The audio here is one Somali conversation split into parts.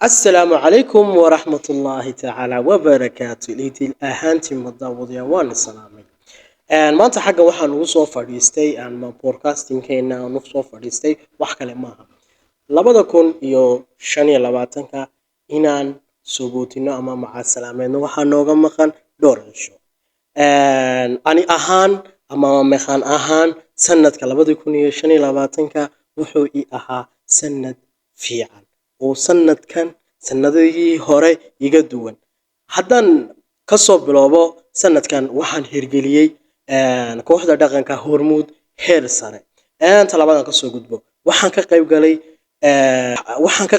Asalaamu calaykum waraxmatullaahi tacaala wabarakaatu. Idil ahaantiin madaawadayaal, waan salaamay. Maanta xagga waxaan ugu soo fadhiistay ama podcastingkeena aan ugu soo fadhiistay wax kale maaha, 2025-ka inaan sobootino ama macasalaameedno. Waxaa nooga maqan dhowr cisho. Ani ahaan ama meeqaan ahaan, sanadka 2025-ka wuxuu i ahaa sanad fiican oo sanadkan sanadihii hore iga duwan. Haddaan kasoo biloobo, sanadkan waxaan hirgeliyey kooxda dhaqanka Hormuud heer sare. Talabadan kasoo gudbo, waxaan ka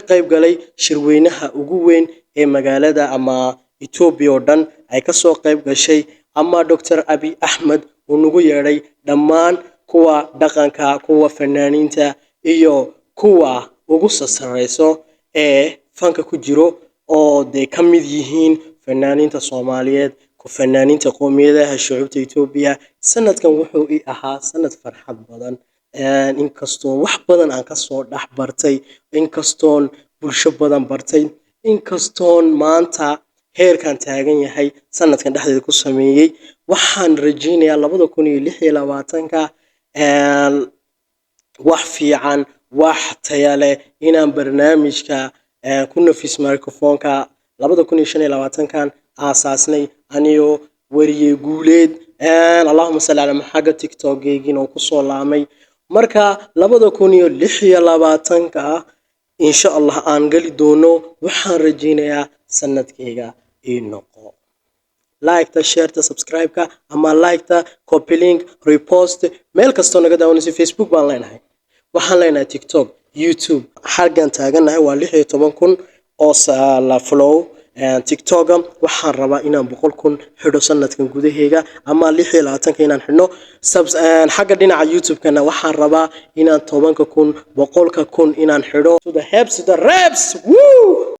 qayb galay shirweynaha ugu weyn ee magaalada ama Etoobiya oo dhan ay kasoo qayb gashay, ama Dr Abiy Axmed uu nagu yeedhay dhammaan kuwa dhaqanka, kuwa fanaaniinta iyo kuwa ugu sasareyso ee fanka ku jiro, oo dee ka mid yihiin fanaaniinta Soomaaliyeed, fanaaniinta qoomiyadaha shucuubta Etoobiya. Sanadkan wuxuu i ahaa sanad farxad badan, inkastoo wax badan aan kasoo dhex bartay, inkastoon bulsho badan bartay, inkastoon maanta heerkan taagan yahay sanadkan dhexdeeda ku sameeyey. Waxaan rajeynayaa 2026-ka wax fiican, wax taya leh inaan barnaamijka ku nafis microphone-ka 2025-kan aasaasnay, anigoo wariye Guuleed, allahuma salli calaa, xagga TikTok-geygiina oo kusoo laamay. Marka 2026-ka insha Allah aan geli doono. Waxaan rajeynayaa sanadkayga ii noqo like-ta, share-ta, subscribe-ka ama like-ta, copy link, repost. Meel kastoo naga daawanayso, Facebook baan leenahay, waxaan leenahay TikTok, YouTube. Xaggan taagannahay waa 16,000 oo la follow TikToka. Waxaan rabaa inaan 100,000 xidho sanadkan gudaheega ama 26-ka inaan xidhno. Xagga dhinaca YouTube-kana waxaan rabaa inaan 10,000, 100,000 inaan xidho. To the heps, to the reps, woo.